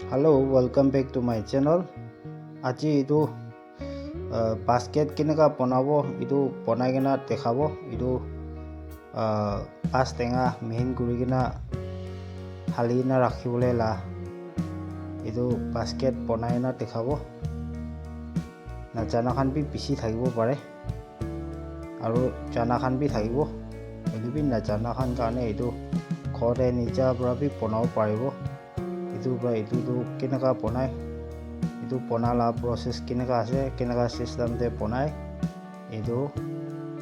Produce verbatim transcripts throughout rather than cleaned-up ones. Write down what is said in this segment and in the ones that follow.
Hello, welcome back to my channel. Aji etu, uh, basket keneka bonabo, etu bonai kena dekhabo. Etu, uh, pas tenga mihin kuri kena hali kena rakhibole la etu basket bonai kena dekhabo. Najana khan bi bishi thakibo pare. Aru jana khan bi thakibo. Hoile bi najana khan karne etu ghor te nija para bi bonabo paribo. Etu para etu tu keneka bonai, etu bona la process keneka ase, keneka system te bonai, etu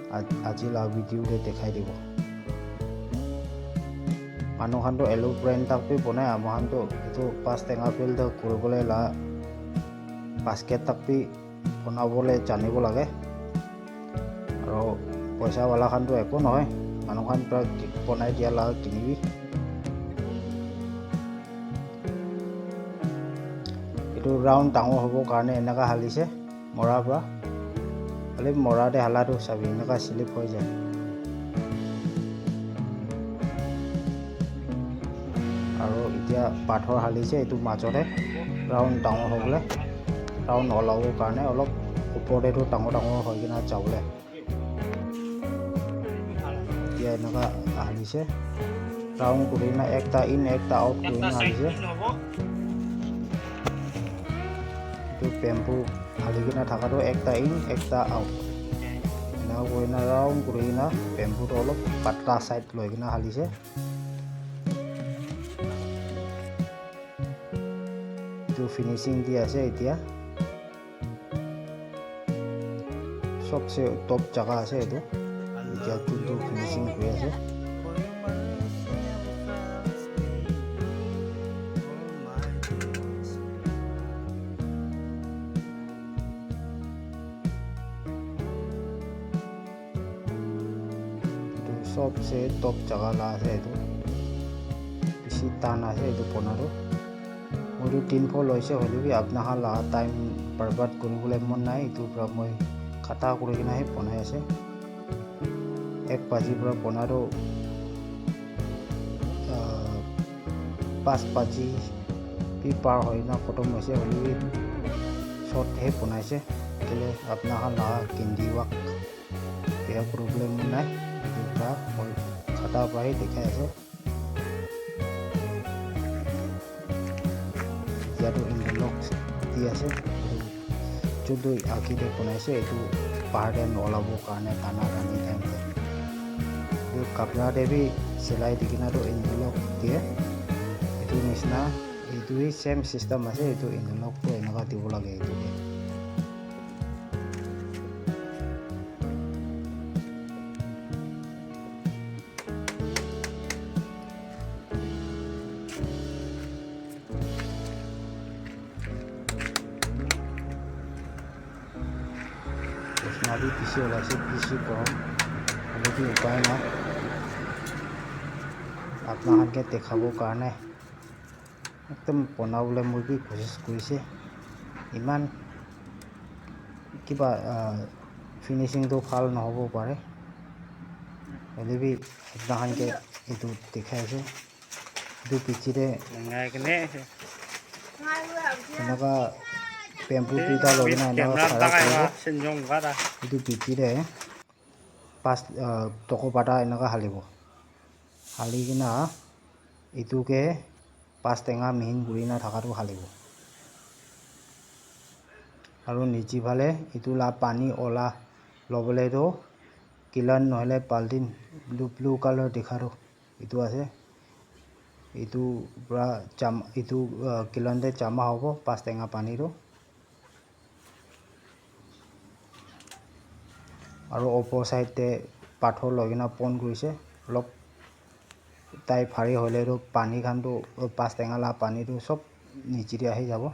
a-, aji la video te dekhai dibo. Manu khan tu aeroplane tak bi bonai, ama khan tu etu pas tenga field te kuribole la basket tak bi bonabole janibo lage. Aro poisa wala khan tu eko nohoi, manu khan para ki-, bonai dia la kinibi. Etu round dangor hobo karne eneka halise mora para. Hoile mora te hala tu sabi eneka slip hoi jai. Aro etia pathor halise etu majo te round dangor hobole, round olabo karne olop upor te tu dangor dangor hoi kena jabole. Etia eneka halise, round kuri kena ekta in ekta out kuri kena halise. Etu bamboo hali kena thaka tu ekta in ekta out, eneka kuri kena round kuri kena bamboo tu olop patla side loi kena halise. Etu finishing di ase etia. Sobse top jaga ase etu. Etia kuntu finishing kuri ase. Etu sobse top jaga la ase etu. Bishi tan ase etu bona tu. Moi tu tin pho loise hoile bi apna khan la time barbad kuribole mon nai. Etu para moi khata kuri kena he bonai ase. Ek baji para bona tu, ah, pas baji bi par hoi na khotom hoise hoile bi short he bonaise. Kile apna khan la kindi wak Bia problem nai. Etu para moi khata para he dikhai ase. Etia tu interlock di ase. Etu chutu age te bonai ase. Etu bahar te nolabo karne tana tani time te. Etu kapra te bi silai di kena tu interlock diye. Etu nisna, etu hi same system ase. Etu interlock tu eneka dibo lage etu ke. Bisna bi bishi ulai ase, bishi gorom. Hoile bi upai nai. Apna khan ke dikhabo karne. Ekdum bonabole moi bi koshish kurise. Iman kiba, ah, finishing toh bhal nahobo pare. Hoile bi apna khan ke etu dikhai ase. Etu piche te eneka bamboo duita loi kena eneka khara kuribo. Etu piche te pas, ah, toko pata eneka halibo. Hali kena etu ke pas tenga mihin kuri na thaka tu halibo. Aru niche phale etu la pani ola lobole tu gallon nohole baltin, blue, blue colour dikha tu etu ase. Etu para jam-, etu, ah, gallon te jama hobo pas tenga pani tu. Aru opor side te pathor loi kena pon kurise. Olop tai bhari hoile tu pani khan tu, pas tenga la pani tu sob niche te ahi jabo.